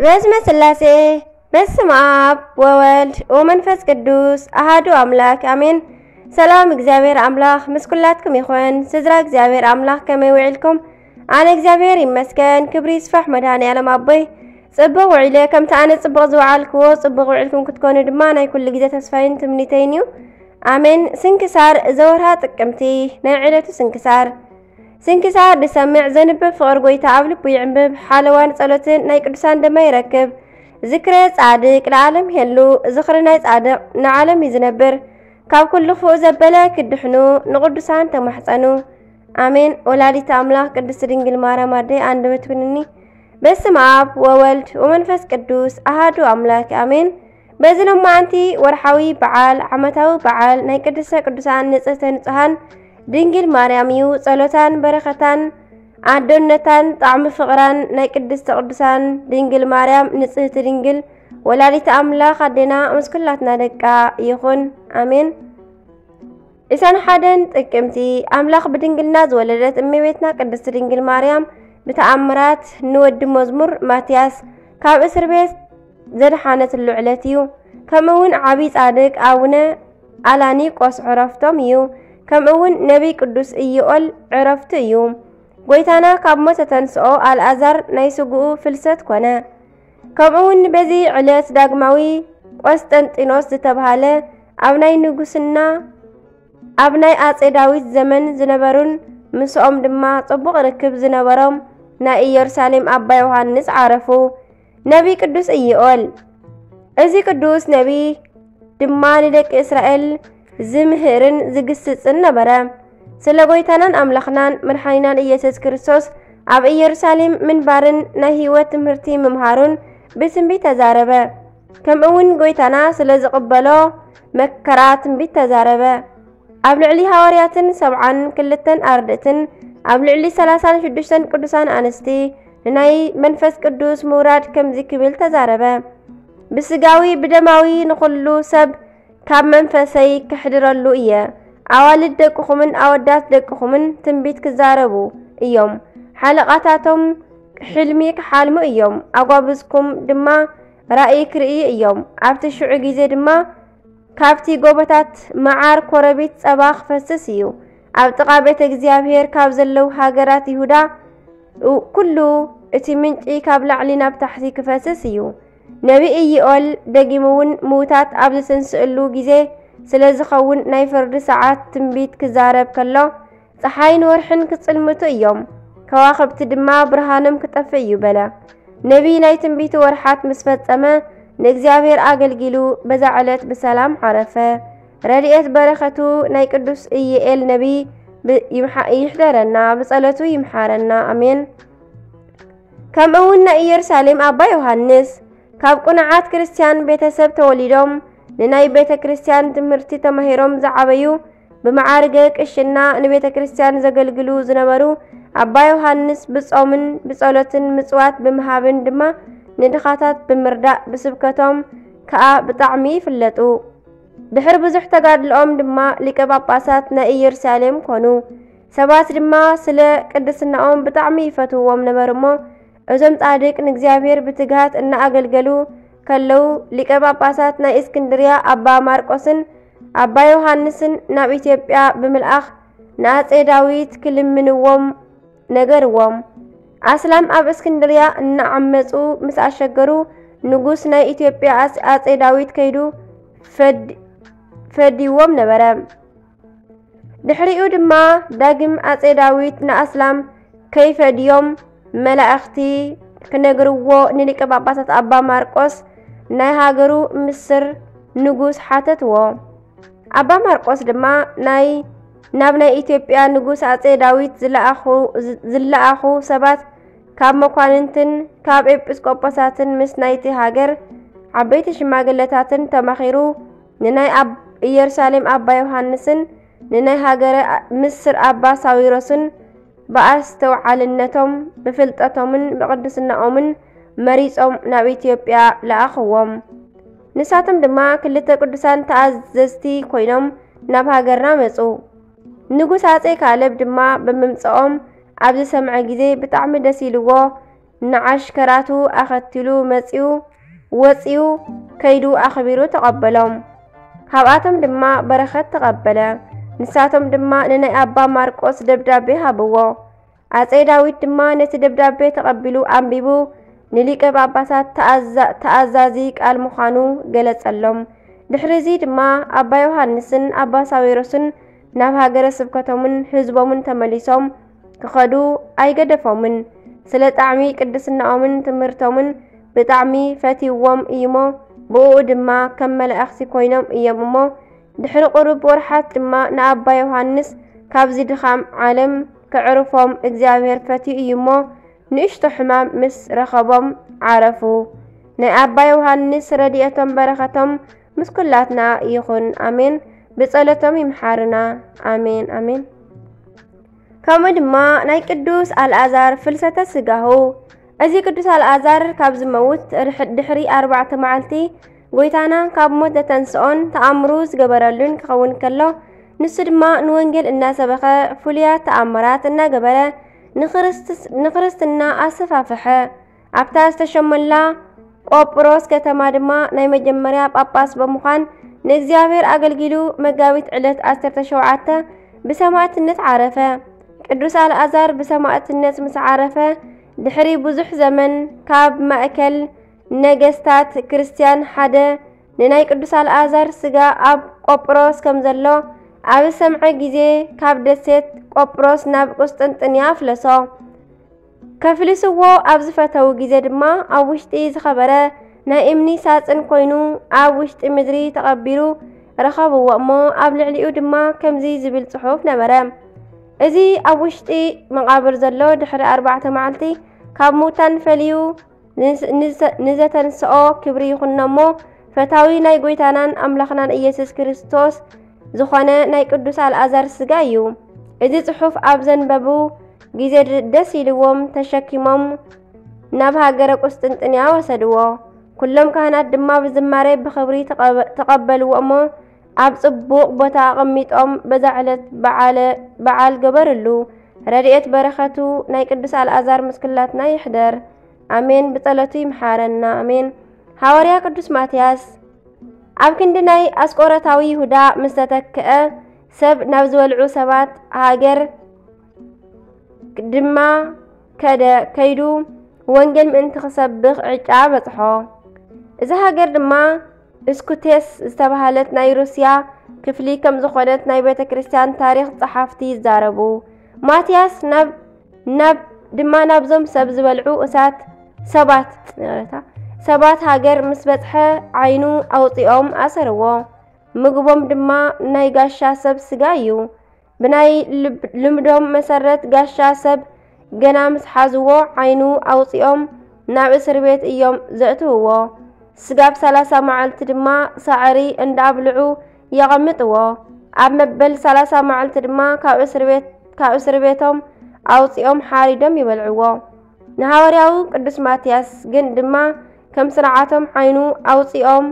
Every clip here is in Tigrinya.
በስመ ስላሴ፣ በስመ ኣብ ወወልድ ወመንፈስ ቅዱስ ኣሃዱ ኣምላክ ኣሜን። ሰላም እግዚኣብሔር ኣምላክ ምስ ኩላትኩም ይኹን። ስድራ እግዚኣብሔር ኣምላክ ከመይ ውዒልኩም? ኣነ እግዚኣብሔር ይመስገን፣ ክብሪ ይስፋሕ መድኃኔ ዓለም ኣቦይ። ጽቡቕ ውዒለ፣ ከምቲ ኣነ ጽቡቕ ዝወዓልክዎ ጽቡቕ ውዒልኩም ክትኮኑ ድማ ናይ ኩሉ ግዜ ተስፋይን ትምኒተይን እዩ። ኣሜን። ስንክሳር ዘወርሃ ጥቅምቲ። ናይ ዕለቱ ስንክሳር። ስንክሳር ዝሰምዕ ዘንብብ ፍቕር ጎይታ ኣብ ልቡ ይዕንብብ። ሓለዋን ጸሎትን ናይ ቅዱሳን ደማ ይረክብ። ዝክረ ጻድቅ ለዓለም ይሄሉ። ዝኽሪ ናይ ጻድቅ ንዓለም እዩ ዝነብር። ካብ ኩሉ ክፉእ ዘበለ ክድሕኑ ንቅዱሳን ተማሕጸኑ። ኣሜን። ወላዲተ ኣምላክ ቅድስት ድንግል ማርያም ኣደይ ኣንደበት ኩንኒ። በስመ ኣብ ወወልድ ወመንፈስ ቅዱስ ኣሃዱ ኣምላክ ኣሜን። በዚ ሎማዓንቲ ወርሓዊ በዓል፣ ዓመታዊ በዓል ናይ ቅድስተ ቅዱሳን ንጽህተ ንጹሃን ድንግል ማርያም እዩ። ጸሎታን በረኸታን ኣዶነታን ጣዕሚ ፍቕራን ናይ ቅድስተ ቅዱሳን ድንግል ማርያም ንጽህቲ ድንግል ወላዲተ ኣምላኽ ኣዴና ምስ ኩላትና ደቃ ይኹን። ኣሜን። ዕስራን ሓደን ጥቅምቲ ኣምላኽ ብድንግልና ዝወለደት እመቤትና ቅድስቲ ድንግል ማርያም ብተኣምራት ንወዲ መዝሙር ማትያስ ካብ እስር ቤት ዘድሓነትሉ ዕለት እዩ። ከምኡ እውን ዓብዪ ጻድቅ ኣቡነ ኣላኒቆስ ዕረፍቶም እዩ። ከምኡ እውን ነቢይ ቅዱስ ኢዮኤል ዕረፍቱ እዩ። ጎይታና ካብ ሞት ተንስኦ ኣልኣዛር ናይ ስግኡ ፍልሰት ኮነ። ከምኡ እውን በዚ ዕለት ዳግማዊ ቆስጠንጢኖስ ዝተባህለ ኣብ ናይ ንጉስና ኣብ ናይ ኣጼ ዳዊት ዘመን ዝነበሩን ምስኦም ድማ ጽቡቕ ርክብ ዝነበሮም ናይ ኢየሩሳሌም ኣባ ዮሃንስ ዓረፉ። ነቢ ቅዱስ ኢዮኤል። እዚ ቅዱስ ነቢ ድማ ንደቂ እስራኤል ዝምህርን ዝግስጽን ነበረ። ስለ ጎይታናን ኣምላኽናን መድሓኒናን ኢየሱስ ክርስቶስ ኣብ ኢየሩሳሌም ምንባርን ናይ ህይወት ትምህርቲ ምምሃሩን ብትንቢት ተዛረበ። ከምኡ እውን ጎይታና ስለ ዝቕበሎ መከራ ትንቢት ተዛረበ። ኣብ ልዕሊ ሃዋርያትን ሰብዓን ክልተን ኣርድእትን ኣብ ልዕሊ ሰላሳን ሽዱሽተን ቅዱሳን ኣንስቲ ንናይ መንፈስ ቅዱስ ምውራድ ከምዚ ክብል ተዛረበ። ብስጋዊ ብደማዊ ንኹሉ ሰብ ካብ መንፈሰይ ክሕድረሉ እየ። ኣዋልድ ደቅኹምን ኣወዳት ደቅኹምን ትንቢት ክዛረቡ እዮም። ሓለቓታቶም ሕልሚ ክሓልሙ እዮም። ኣጓብዝኩም ድማ ራእይ ክርእዩ እዮም። ኣብቲ ሽዑ ግዜ ድማ ካብቲ ጎቦታት መዓር ኮረቢት ጸባ ክፈስስ እዩ። ኣብ ጥቓ ቤተ እግዚኣብሔር ካብ ዘለዉ ሃገራት ይሁዳ ኩሉ እቲ ምንጪ ካብ ላዕሊ ናብ ታሕቲ ክፈስስ እዩ። ነቢ ኢዮኤል ደጊሙ እውን ምዉታት ኣብ ዝተንስእሉ ግዜ ስለ ዝኸውን ናይ ፍርዲ ሰዓት ትንቢት ክዛረብ ከሎ፣ ጸሓይን ወርሕን ክጽልምቱ እዮም፣ ከዋኽብቲ ድማ ብርሃኖም ክጠፍእ እዩ በለ። ነቢ ናይ ትንቢቱ ወርሓት ምስ ፈጸመ ንእግዚኣብሔር ኣገልጊሉ በዛ ዕለት ብሰላም ዓረፈ። ረድኤት በረኸቱ ናይ ቅዱስ ኢዩኤል ነቢ ብ-፣ ይምሓ-፣ ይሕደረና፣ ብጸሎቱ ይምሓረና። ኣሜን። ከምኡ እውን ናይ ኢየሩሳሌም ኣባ ዮሃንስ ካብ ቅኑዓት ክርስትያን ቤተሰብ ተወሊዶም ንናይ ቤተ ክርስትያን ትምህርቲ ተማሂሮም ዝዓበዩ ብመዓርገ ቅሽና ንቤተ ክርስትያን ዘገልግሉ ዝነበሩ ኣባ ዮሃንስ ብጾምን ብጸሎትን ምጽዋት ብምሃብን ድማ ንድኻታት ብምርዳእ ብስብከቶም ከኣ ብጣዕሚ ይፍለጡ። ድሕሪ ብዙሕ ተጋድልኦም ድማ ሊቀ ጳጳሳት ናይ ኢየሩሳሌም ኮኑ። ሰባት ድማ ስለ ቅድስናኦም ብጣዕሚ ይፈትውዎም ነበሩ እሞ እዞም ጻድቅ ንእግዚኣብሔር ብትግሃት እናኣገልገሉ ከለዉ ሊቀ ጳጳሳት ናይ እስክንድርያ ኣባ ማርቆስን ኣባ ዮሃንስን ናብ ኢትዮጵያ ብምልኣኽ ንኣጼ ዳዊት ክልምንዎም ነገርዎም። ኣስላም ኣብ እስክንድርያ እናዓመጹ ምስ ኣሸገሩ ንጉስ ናይ ኢትዮጵያ ኣስ-፣ ኣጼ ዳዊት ከይዱ ፈድ-፣ ፈድይዎም ነበረ። ድሕሪኡ ድማ ዳግም ኣጼ ዳዊት ንኣስላም ከይፈድዮም መላእኽቲ ክነግርዎ ንሊቀ ጳጳሳት ኣባ ማርቆስ ናይ ሃገሩ ምስር ንጉስ ሓተትዎ። ኣባ ማርቆስ ድማ ናይ፣ ናብ ናይ ኢትዮጵያ ንጉስ ኣጼ ዳዊት ዝለኣኹ፣ ዝለኣኹ ሰባት ካብ መኳንንትን ካብ ኤጲስቆጶሳትን ምስ ናይቲ ሃገር ዓበይቲ ሽማግለታትን ተማኺሩ ንናይ ኣብ-፣ ኢየሩሳሌም ኣባ ዮሃንስን ንናይ ሃገረ ምስር ኣባ ሳዊሮስን ብኣስተውዓልነቶም ብፍልጠቶምን ብቕድስናኦምን መሪጾም ናብ ኢትዮጵያ ለኣኽዎም። ንሳቶም ድማ ክልተ ቅዱሳን ተኣዘዝቲ ኮይኖም ናብ ሃገርና መጹ። ንጉስ ኣጼ ካሌብ ድማ ብምምጽኦም ኣብ ዝሰምዐ ግዜ ብጣዕሚ ደስ ኢልዎ፣ ንዓሽከራቱ ኣኸቲሉ መጺኡ፣ ወጺኡ፣ ከይዱ ኣኽቢሩ ተቐበሎም። ካብኣቶም ድማ በረኸት ተቐበለ። ንሳቶም ድማ ንናይ ኣባ ማርቆስ ደብዳቤ ሃብዎ። ኣጼ ዳዊት ድማ ነቲ ደብዳቤ ተቐቢሉ ኣንቢቡ፣ ንሊቀ ጳጳሳት ተኣዛ-፣ ተኣዛዚ ቃል ምዃኑ ገለጸሎም። ድሕሪ እዚ ድማ ኣባ ዮሃንስን ኣባ ሳዊሮስን ናብ ሃገረ ስብከቶምን ህዝቦምን ተመሊሶም ክኸዱ ኣይገደፎምን። ስለ ጣዕሚ ቅድስናኦምን ትምህርቶምን ብጣዕሚ ፈትይዎም እዩሞ፣ ብእኡ ድማ ከም መላእኽቲ ኮይኖም እዮም እሞ፣ ድሕሪ ቁሩብ ወርሓት ድማ ንኣባ ዮሃንስ ካብዚ ድኻም ዓለም ከዕርፎም እግዚኣብሔር ፈትዩ እዩ እሞ፣ ንእሽቶ ሕማም ምስ ረኸቦም ዓረፉ። ናይ ኣባ ዮሃንስ ረድኤቶም በረኸቶም ምስ ኩላትና ይኹን። ኣሜን። ብጸሎቶም ይምሓርና። ኣሜን፣ ኣሜን። ከምኡ ድማ ናይ ቅዱስ ኣልኣዛር ፍልሰተ ስጋሁ። እዚ ቅዱስ ኣልኣዛር ካብ ዝመውት ርሕ-፣ ድሕሪ ኣርባዕተ መዓልቲ ጎይታና ካብ ሞት ዘተንስኦን ተኣምሩ ዝገበረሉን ክኸውን ከሎ፣ ንሱ ድማ ንወንጌል እናሰበኸ ፍሉያት ተኣምራት እናገበረ ንክርስትስ-፣ ንክርስትና ኣሰፋፍሐ። ኣብታ ዝተሸመላ ቆጵሮስ ከተማ ድማ ናይ መጀመርያ ጳጳስ ብምዃን ንእግዚኣብሔር ኣገልጊሉ መጋቢት ዕለት ዓሰርተ ሸውዓተ ብሰማዕትነት ዓረፈ። ቅዱስ ኣልኣዛር ብሰማዕትነት ምስ ዓረፈ ድሕሪ ብዙሕ ዘመን ካብ ማእከል ነገስታት ክርስትያን ሓደ ንናይ ቅዱስ ኣልኣዛር ስጋ ኣብ ቆጵሮስ ከም ዘሎ ኣብ ሰምዐ ግዜ ካብ ደሴት ቆጵሮስ ናብ ቁስጥንጥንያ ኣፍለሶ። ከፍልስዎ ኣብ ዝፈተው ግዜ ድማ ኣብ ውሽጢ ዝኸበረ ናይ እምኒ ሳጽን ኮይኑ ኣብ ውሽጢ ምድሪ ተቐቢሩ ረኸብዎ እሞ ኣብ ልዕሊኡ ድማ ከምዚ ዝብል ጽሑፍ ነበረ። እዚ ኣብ ውሽጢ መቓብር ዘሎ ድሕሪ ኣርባዕተ መዓልቲ ካብ ምውታን ፈልዩ ንስ-፣ ንዘ-፣ ንዘተንስኦ ክብሪ ይኹኖ እሞ ፈታዊ ናይ ጎይታናን ኣምላኽናን ኢየሱስ ክርስቶስ ዝኾነ ናይ ቅዱስ ኣልኣዛር ስጋ እዩ። እዚ ጽሑፍ ኣብ ዘንበቡ ግዜ ድ-፣ ደስ ኢልዎም ተሸኪሞም ናብ ሃገረ ቁስጥንጥንያ ወሰድዎ። ኩሎም ካህናት ድማ ብዝማሬ ብኽብሪ ተቐበ-፣ ተቐበልዎ እሞ ኣብ ጽቡቕ ቦታ ኣቐሚጦም በዛ ዕለት በዓለ-፣ በዓል ገበርሉ። ረድኤት በረኸቱ ናይ ቅዱስ ኣልኣዛር ምስ ኩላትና ይሕደር። ኣሜን። ብጸሎቱ ይምሓረና። ኣሜን። ሃዋርያ ቅዱስ ማትያስ ኣብ ክንዲ ናይ ኣስቆሮታዊ ይሁዳ ምስ ተተክአ፣ ሰብ ናብ ዝበልዑ ሰባት ሃገር ድማ ከደ፣ ከይዱ ወንጌል ምእንቲ ክሰብኽ ዕጫ በጽሖ። እዛ ሃገር ድማ እስኩቴስ ዝተባህለት ናይ ሩስያ ክፍሊ ከም ዝኾነት ናይ ቤተ ክርስቲያን ታሪኽ ጸሓፍቲ ይዛረቡ። ማትያስ ናብ፣ ናብ፣ ድማ ናብዞም ሰብ ዝበልዑ እሳት ሰባት፣ ይቕሬታ፣ ሰባት ሃገር ምስ በጽሐ ዓይኑ ኣውጺኦም ኣሰርዎ። ምግቦም ድማ ናይ ጋሻ ሰብ ስጋ እዩ። ብናይ ልብ-፣ ልምዶም መሰረት ጋሻ ሰብ ገና ምስ ሓዝዎ ዓይኑ ኣውጺኦም ናብ እስር ቤት እዮም ዘእትውዎ። ስጋብ ሰላሳ መዓልቲ ድማ ሳዕሪ እንዳኣብልዑ የቐምጥዎ። ኣብ መበል ሰላሳ መዓልቲ ድማ ካብ እስር ቤት፣ ካብ እስር ቤቶም ኣውጺኦም ሓሪዶም ይበልዕዎ። ንሃዋርያው ቅዱስ ማትያስ ግን ድማ ከም ስርዓቶም ዓይኑ ኣውጺኦም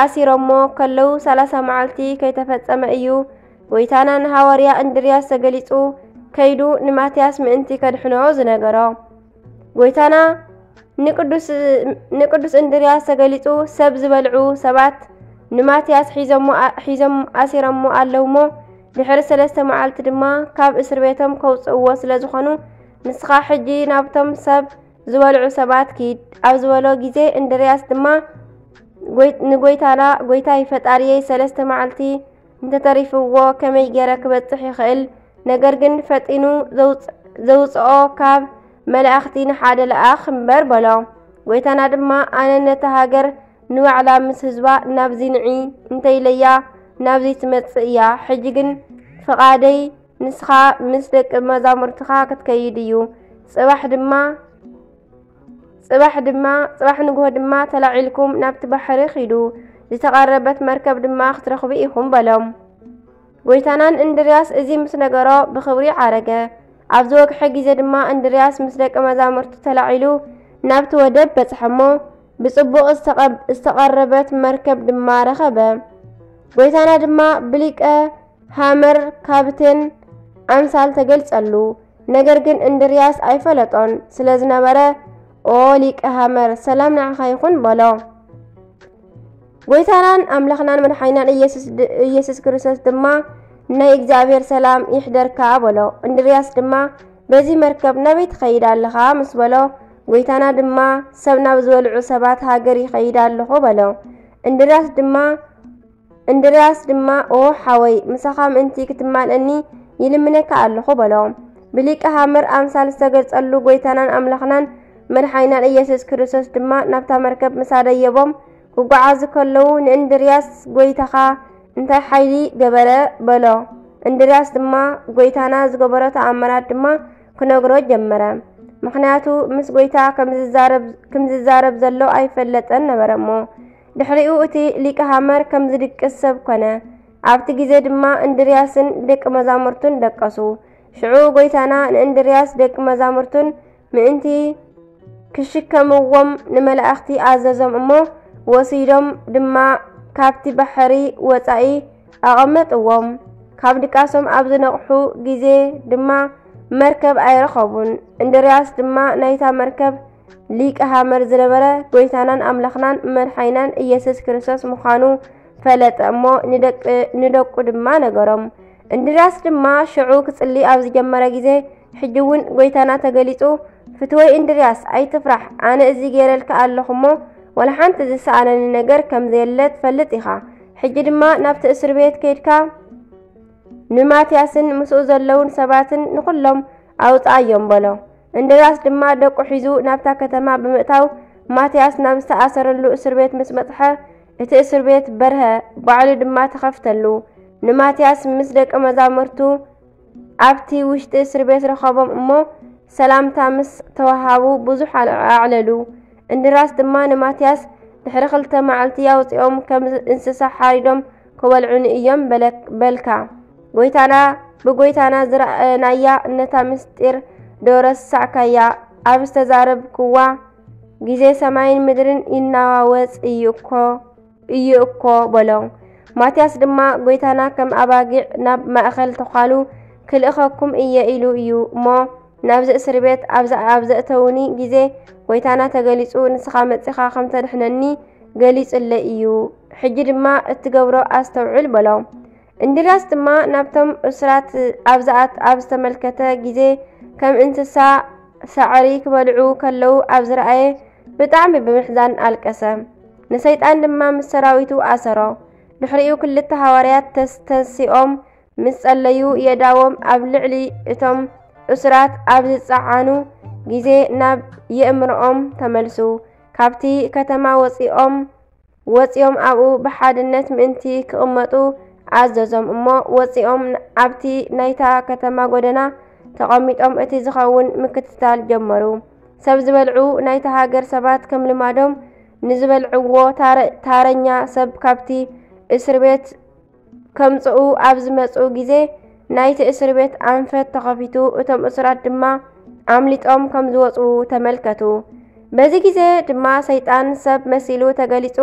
ኣሲሮሞ ከለዉ ሰላሳ መዓልቲ ከይተፈጸመ እዩ ጎይታና ንሃዋርያ እንድርያስ ተገሊጹ ከይዱ ንማትያስ ምእንቲ ከድሕኖ ዝነገሮ። ጎይታና ንቅዱስ፣ ንቅዱስ እንድርያስ ተገሊጹ ሰብ ዝበልዑ ሰባት ንማትያስ ሒዞሞ ኣ-፣ ሒዞም ኣሲሮሞ ኣለውሞ ድሕሪ ሰለስተ መዓልቲ ድማ ካብ እስር ቤቶም ከውጽእዎ ስለ ዝኾኑ ንስኻ ሕጂ ናብቶም ሰብ ዝበልዑ ሰባት ኪድ ኣብ ዝበሎ ግዜ እንድርያስ ድማ ጎይ-፣ ንጎይታና ጎይታይ ፈጣሪየይ ሰለስተ መዓልቲ እንተተሪፍዎ ከመይ ገይረ ክበጽሕ ይኽእል? ነገር ግን ፈጢኑ ዘውጽ-፣ ዘውጽኦ ካብ መላእኽቲ ንሓደ ለኣኽ እምበር በሎ። ጎይታና ድማ ኣነ ነታ ሃገር ንባዕላ ምስ ህዝባ ናብዚ ንዒ እንተኢለያ ናብዚ ትመጽእ እያ። ሕጂ ግን ፍቓደይ ንስኻ ምስ ደቂ መዛሙርትኻ ክትከይድ እዩ። ጽባሕ ድማ ጽባሕ ድማ ጽባሕ ንግሆ ድማ ተላዒልኩም ናብቲ ባሕሪ ኺዱ፣ ዝተቐረበት መርከብ ድማ ክትረኽቡ ኢኹም በሎም። ጎይታናን እንድርያስ እዚ ምስ ነገሮ ብኽብሪ ዓረገ። ኣብ ዝወግሐ ግዜ ድማ እንድርያስ ምስ ደቂ መዛሙርቱ ተላዒሉ ናብቲ ወደብ በጽሐ እሞ ብጽቡቕ ዝተቐብ-፣ ዝተቐረበት መርከብ ድማ ረኸበ። ጎይታና ድማ ብሊቀ ሃመር ካብቴን ኣምሳል ተገልጸሉ። ነገር ግን እንድርያስ ኣይፈለጦን ስለ ዝነበረ ኦ ሊቀ ሃመር፣ ሰላም ንዓኻ ይኹን በሎ። ጎይታናን ኣምላኽናን መድሓኒናን ኢየሱስ ድ-፣ ኢየሱስ ክርስቶስ ድማ ናይ እግዚኣብሔር ሰላም ይሕደርካ በሎ። እንድርያስ ድማ በዚ መርከብ ናበይ ትኸይድ ኣለኻ ምስ በሎ፣ ጎይታና ድማ ሰብ ናብ ዝበልዑ ሰባት ሃገር ይኸይድ ኣለኹ በሎ። እንድርያስ ድማ እንድርያስ ድማ ኦ ሓወይ፣ ምሳኻ ምእንቲ ክትማልእኒ ይልምነካ ኣለኹ በሎ። ብሊቀ ሃመር ኣምሳል ዝተገልጸሉ ጎይታናን ኣምላኽናን መድሓኒናን ኢየሱስ ክርስቶስ ድማ ናብታ መርከብ ምስ ኣደየቦም ክጓዓዙ ከለዉ ንእንድርያስ ጎይታኻ እንታይ ሓይሊ ገበረ በሎ። እንድርያስ ድማ ጎይታና ዝገበሮ ተኣምራት ድማ ክነግሮ ጀመረ። ምኽንያቱ ምስ ጎይታ ከም ዝዛረብ፣ ከም ዝዛረብ ዘሎ ኣይፈለጠን ነበረ እሞ። ድሕሪኡ እቲ ሊቀ ሃመር ከም ዝድቅስ ሰብ ኮነ። ኣብቲ ግዜ ድማ እንድርያስን ደቂ መዛሙርቱን ደቀሱ። ሽዑ ጎይታና ንእንድርያስ ደቂ መዛሙርቱን ምእንቲ ክሽከምዎም ንመላእኽቲ ኣዘዞም እሞ፣ ወሲዶም ድማ ካብቲ ባሕሪ ወጻኢ ኣቐመጥዎም። ካብ ድቃሶም ኣብ ዝነቕሑ ግዜ ድማ መርከብ ኣይረኸቡን። እንድርያስ ድማ ናይታ መርከብ ሊቀ ሃመር ዝነበረ ጎይታናን ኣምላኽናን መድሓኒናን ኢየሱስ ክርስቶስ ምዃኑ ፈለጠ እሞ ንደቂ-፣ ንደቁ ድማ ነገሮም። እንድርያስ ድማ ሽዑ ክጽሊ ኣብ ዝጀመረ ግዜ፣ ሕጂ እውን ጎይታና ተገሊጹ፣ "ፍትወይ እንድርያስ፣ ኣይትፍራሕ፣ ኣነ እዚ ገይረልካ ኣለኹ እሞ፣ ዋላ ሓንቲ ዝሰኣነኒ ነገር ከም ዘየለ ትፈልጥ ኢኻ። ሕጂ ድማ ናብቲ እስር ቤት ከይድካ ንማትያስን ምስኡ ዘለውን ሰባትን ንኹሎም ኣውጽኣዮም" በሎ። እንድርያስ ድማ ደቁ ሒዙ ናብታ ከተማ ብምእታው፣ ማትያስ ናብ ዝተኣሰረሉ እስር ቤት ምስ በጽሐ፣ እቲ እስር ቤት በርሀ፣ ባዕሉ ድማ ተኸፍተሉ። ንማትያስ ምስ ደቂ መዛሙርቱ ኣብቲ ውሽጢ እስር ቤት ረኸቦም እሞ፣ ሰላምታ ምስ ተዋሃቡ ብዙሕ ኣዕ-፣ ኣዕለሉ። እንድርያስ ድማ ንማትያስ፣ "ድሕሪ ክልተ መዓልቲ ኣውጺኦም ከም እንስሳ ሓሪዶም ክበልዑኒ እዮም በለ-፣ በልካ። ጎይታና፣ ብጎይታና ዝረኣናያ ነታ ምስጢር ዶ ረሳዕካያ? ኣብ ዝተዛረብክዋ ግዜ ሰማይን ምድርን ይናዋወጽ እዩ እኮ፣ እዩ እኮ" በሎ። ማትያስ ድማ፣ "ጎይታና ከም ኣባጊዕ ናብ ማእከል ተዃሉ ክልእኸኩም እየ" ኢሉ እዩ እሞ፣ ናብዚ እስር ቤት ኣብ ዘ-፣ ኣብ ዘእተውኒ ግዜ፣ ጎይታና ተገሊጹ፣ "ንስኻ መጺኻ ከም ተድሕነኒ ገሊጹለይ እዩ። ሕጂ ድማ እትገብሮ ኣስተውዕል" በሎ። እንድርያስ ድማ ናብቶም እሱራት ኣብ ዝኣት-፣ ኣብ ዝተመልከተ ግዜ፣ ከም እንስሳ ሳዕሪ ክበልዑ ከለዉ ኣብ ዝረኣየ፣ ብጣዕሚ ብምሕዛን ኣለቀሰ። ንሰይጣን ድማ ምስ ሰራዊቱ ኣሰሮ። ድሕሪኡ ክልተ ሃዋርያት ተስ-፣ ተንሲኦም ምስ ጸለዩ፣ የእዳዎም ኣብ ልዕሊ እቶም እሱራት ኣብ ዝጸዓኑ ግዜ፣ ናብ የእምሮኦም ተመልሱ። ካብቲ ከተማ ወጺኦም፣ ወጺኦም ኣብኡ ብሓድነት ምእንቲ ክቕመጡ ኣዘዞም እሞ፣ ወጺኦም ኣብቲ ናይታ ከተማ ጎደና ተቐሚጦም እቲ ዝኸውን ምክትታል ጀመሩ። ሰብ ዝበልዑ ናይታ ሃገር ሰባት ከም ልማዶም ንዝበልዕዎ ታረ-፣ ታረኛ ሰብ ካብቲ እስር ቤት ከምጽኡ ኣብ ዝመጹ ግዜ፣ ናይቲ እስር ቤት ኣንፈት ተኸፊቱ፣ እቶም እሱራት ድማ ኣምሊጦም ከም ዝወጹ ተመልከቱ። በዚ ግዜ ድማ ሰይጣን ሰብ መሲሉ ተገሊጹ፣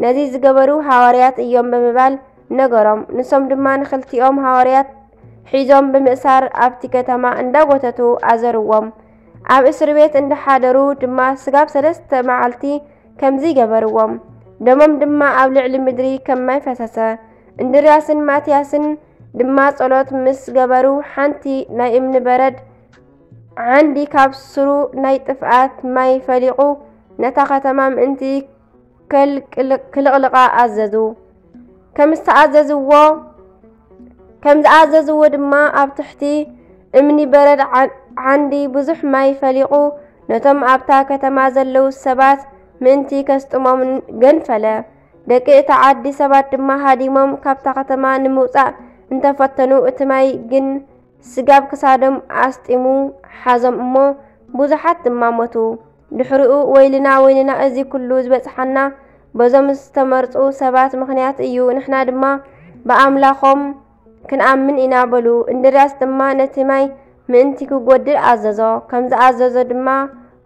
ነዚ ዝገበሩ ሃዋርያት እዮም ብምባል ነገሮም። ንሶም ድማ ንኽልቲኦም ሃዋርያት ሒዞም ብምእሳር ኣብቲ ከተማ እንዳጎተቱ ኣዘርዎም። ኣብ እስር ቤት እንዳሓደሩ ድማ ስጋብ ሰለስተ መዓልቲ ከምዚ ገበርዎም። ደሞም ድማ ኣብ ልዕሊ ምድሪ ከም ማይ ፈሰሰ። እንድርያስን ማትያስን ድማ ጸሎት ምስ ገበሩ፣ ሓንቲ ናይ እምኒ በረድ ዓንዲ ካብ ስሩ ናይ ጥፍኣት ማይ ፈሊቑ፣ ነታ ከተማ ምእንቲ ከልቅልቅ-፣ ክልቕልቓ ኣዘዙ። ከም ዝተኣዘዝዎ፣ ከም ዝኣዘዝዎ ድማ ኣብ ትሕቲ እምኒ በረድ ዓ-፣ ዓንዲ ብዙሕ ማይ ፈሊቑ፣ ነቶም ኣብታ ከተማ ዘለዉ ሰባት ምእንቲ ከስጥሞም ገንፈለ። ደቂ እታ ዓዲ ሰባት ድማ ሃዲሞም ካብታ ከተማ ንምውጻእ እንተፈተኑ፣ እቲ ማይ ግን ስጋብ ክሳዶም ኣስጢሙ ሓዞም እሞ፣ ብዙሓት ድማ ሞቱ። ድሕሪኡ፣ "ወይልና፣ ወይልና፣ እዚ ኩሉ ዝበጽሓና በዞም ዝተመርጹ ሰባት ምኽንያት እዩ። ንሕና ድማ ብኣምላኾም ክንኣምን ኢና" በሉ። እንድርያስ ድማ ነቲ ማይ ምእንቲ ክጎድል ኣዘዞ። ከም ዝኣዘዞ ድማ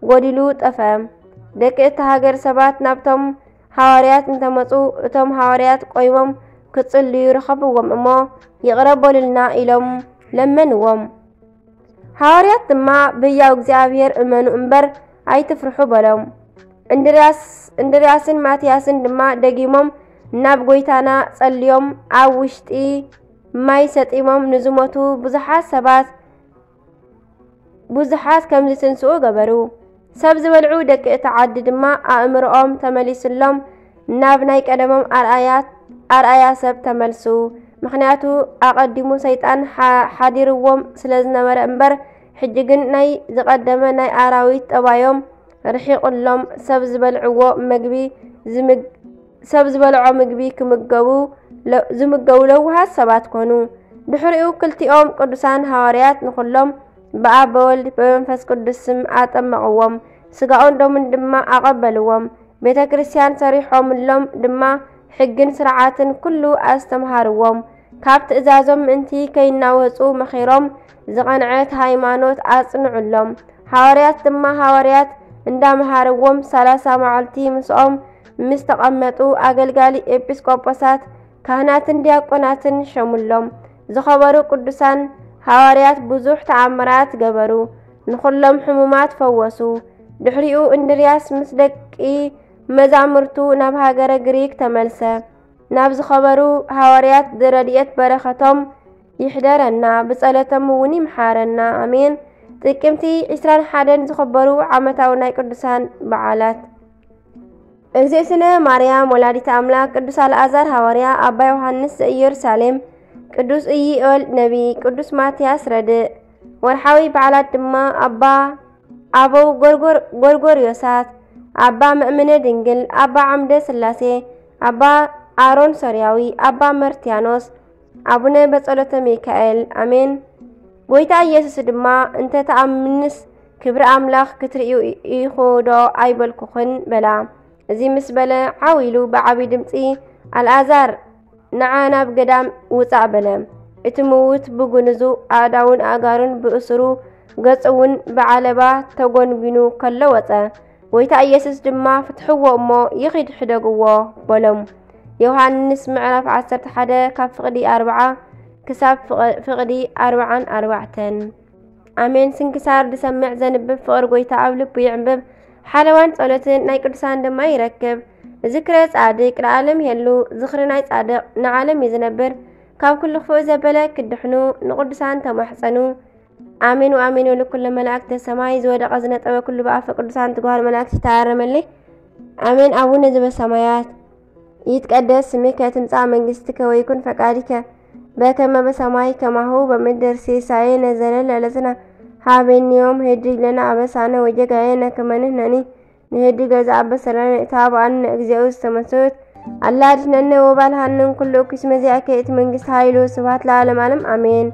ጎዲሉ ጠፍአ። ደቂ እታ ሃገር ሰባት ናብቶም ሃዋርያት እንተመጹ፣ እቶም ሃዋርያት ቆይሞም ክጽልዩ ረኸብዎም እሞ፣ "ይቕረ በሉልና" ኢሎም ለመንዎም። ሃዋርያት ድማ፣ "ብህያው እግዚኣብሔር እመኑ እምበር፣ ኣይትፍርሑ በሎም። እንድርያስ እንድርያስን ማትያስን ድማ ደጊሞም ናብ ጎይታና ጸልዮም ኣብ ውሽጢ ማይ ሰጢሞም ንዝሞቱ ብዙሓት ሰባት ብዙሓት ከም ዝትንስኡ ገበሩ። ሰብ ዝበልዑ ደቂ እታ ዓዲ ድማ ኣእምሮኦም ተመሊስሎም ናብ ናይ ቀደሞም ኣርኣያት ኣርኣያ ሰብ ተመልሱ። ምኽንያቱ ኣቐዲሙ ሰይጣን ሓ- ሓዲርዎም ስለ ዝነበረ እምበር፣ ሕጂ ግን ናይ ዝቐደመ ናይ ኣራዊት ጠባዮም ርሒቕሎም። ሰብ ዝበልዕዎ ምግቢ ዝምግ- ሰብ ዝበልዖ ምግቢ ክምገቡ ለ- ዝምገቡ ለውሃት ሰባት ኮኑ። ድሕሪኡ ክልቲኦም ቅዱሳን ሃዋርያት ንኹሎም ብኣብ በወልድ በመንፈስ ቅዱስ ስም ኣጠመቕዎም፣ ስጋኡን ደሙን ድማ ኣቐበልዎም። ቤተ ክርስቲያን ሰሪሖምሎም ድማ ሕግን ስርዓትን ኩሉ ኣስተምሃርዎም። ካብ ትእዛዞም ምእንቲ ከይናወጹ መኺሮም ዝቐንዐት ሃይማኖት ኣጽንዑሎም። ሃዋርያት ድማ ሃዋርያት እንዳመሃርዎም ሰላሳ መዓልቲ ምስኦም ምስ ተቐመጡ ኣገልጋሊ ኤጲስቆጶሳት ካህናትን ዲያቆናትን ሸሙሎም። ዝኸበሩ ቅዱሳን ሃዋርያት ብዙሕ ተኣምራት ገበሩ፣ ንኹሎም ሕሙማት ፈወሱ። ድሕሪኡ እንድርያስ ምስ ደቂ መዛሙርቱ ናብ ሃገረ ግሪክ ተመልሰ። ናብ ዝኸበሩ ሃዋርያት ረድኤት በረኸቶም ይሕደረና፣ ብጸሎቶም እውን ይምሓረና። ኣሜን። ጥቅምቲ ዕስራን ሓደን ዝኸበሩ ዓመታዊ ናይ ቅዱሳን በዓላት። እግዝእትነ ማርያም ወላዲተ ኣምላክ፣ ቅዱስ ኣልኣዛር ሃዋርያ፣ ኣባ ዮሃንስ ዘኢየሩሳሌም፣ ቅዱስ ኢዩኤል ነቢ፣ ቅዱስ ማትያስ ረድእ። ወርሓዊ በዓላት ድማ ኣባ ኣበው ጎርጎር- ጎርጎርዮሳት፣ ኣባ መእምነ ድንግል፣ ኣባ ዓምደ ስላሴ፣ ኣባ ኣሮን ሶርያዊ፣ ኣባ መርትያኖስ፣ ኣቡነ በጸሎተ ሚካኤል። ኣሜን። ጎይታ ኢየሱስ ድማ፣ "እንተ ተኣምንስ ክብሪ ኣምላኽ ክትርእዩ ኢኹ ዶ ኣይበልኩኽን?" በላ። እዚ ምስ በለ፣ ዓው ኢሉ ብዓቢ ድምጺ፣ "ኣልኣዛር፣ ንዓ ናብ ገዳም ውጻእ" በለ። እቲ ምዉት ብጉንዙ፣ ኣእዳውን ኣእጋሩን ብእሱሩ፣ ገጹ እውን ብዓለባ ተጎንጒኑ ከሎ ወጸ። ጎይታ ኢየሱስ ድማ፣ "ፍትሕዎ እሞ ይኺድ፣ ሕደግዎ" በሎም። ዮሃንስ ምዕራፍ ዓሰርተ ሓደ ካብ ፍቕዲ ኣርብዓ ክሳብ ፍቕ- ፍቕዲ ኣርብዓን ኣርባዕተን። ኣሜን። ስንክሳር ዝሰምዕ ዘንብብ ፍቕሪ ጎይታ ኣብ ልቡ ይዕንብብ። ሓለዋን ጸሎትን ናይ ቅዱሳን ድማ ይረክብ። ዝክረ ጻድቅ ለዓለም ይሄሉ፣ ዝኽሪ ናይ ጻድቅ ንዓለም እዩ ዝነብር። ካብ ኩሉ ክፉእ ዘበለ ክድሕኑ ንቅዱሳን ተማሕጸኑ። ኣሜን ወኣሜን ወለኩለ መላእክተ ሰማይ፣ ዝወደቀ ዝነጠበ ኩሉ ብኣፈ ቅዱሳን ትጓሃር መላእክት ይተኣረመለይ። ኣሜን። ኣቡነ ዘበሰማያት ይትቀደስ ስምከ ትምጻእ መንግስትከ ወይኩን ፈቃድከ በከመ በሰማይ ከማሁ በምድር። ሲሳየነ ዘለለ ዕለትነ ሃበኒ ዮም፣ ህድግ ለነ አበሳነ ወጌጋየነ ከመ ንሕነኒ ንህድግ ለዘአበሰ ለነ ኢታብአነ። እግዚኦ ውስተ መንሱት አላ አድነነ ወባልሃንን ኩሉ እኩይ። እስመ ዚአከ ይእቲ መንግስት ኃይሉ ስብሐት ለዓለም ዓለም አሜን።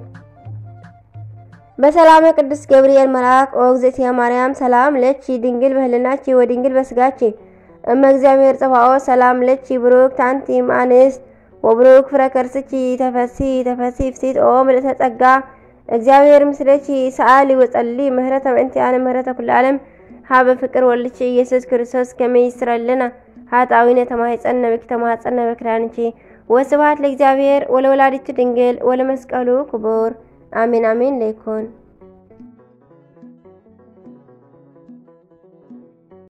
በሰላመ ቅዱስ ገብርኤል መልአክ ኦ እግዝእትየ ማርያም ሰላም ለኪ ድንግል በህልናኪ ወድንግል በስጋኪ እመ እግዚአብሔር ጸባኦት ሰላም ለኪ ብሩክት አንቲ እም አንስት ወብሩክ ፍረ ከርስኪ ተፈሲ ተፈሲ ፍሲት ኦ ምልእተ ጸጋ እግዚአብሔር ምስለኪ ሰአሊ ወጸሊ ምህረተ በእንቲአነ ምህረተ ኩሉ ዓለም ሀበ ፍቅር ወልድኪ ኢየሱስ ክርስቶስ ከመ ይስረለና ኃጣዊነ ተማሂጸነ ብኪ ተማጸነ በክዳንኪ። ወስብሐት ለእግዚአብሔር ወለወላዲቱ ድንግል ወለመስቀሉ ክቡር። አሜን አሜን ለይኩን።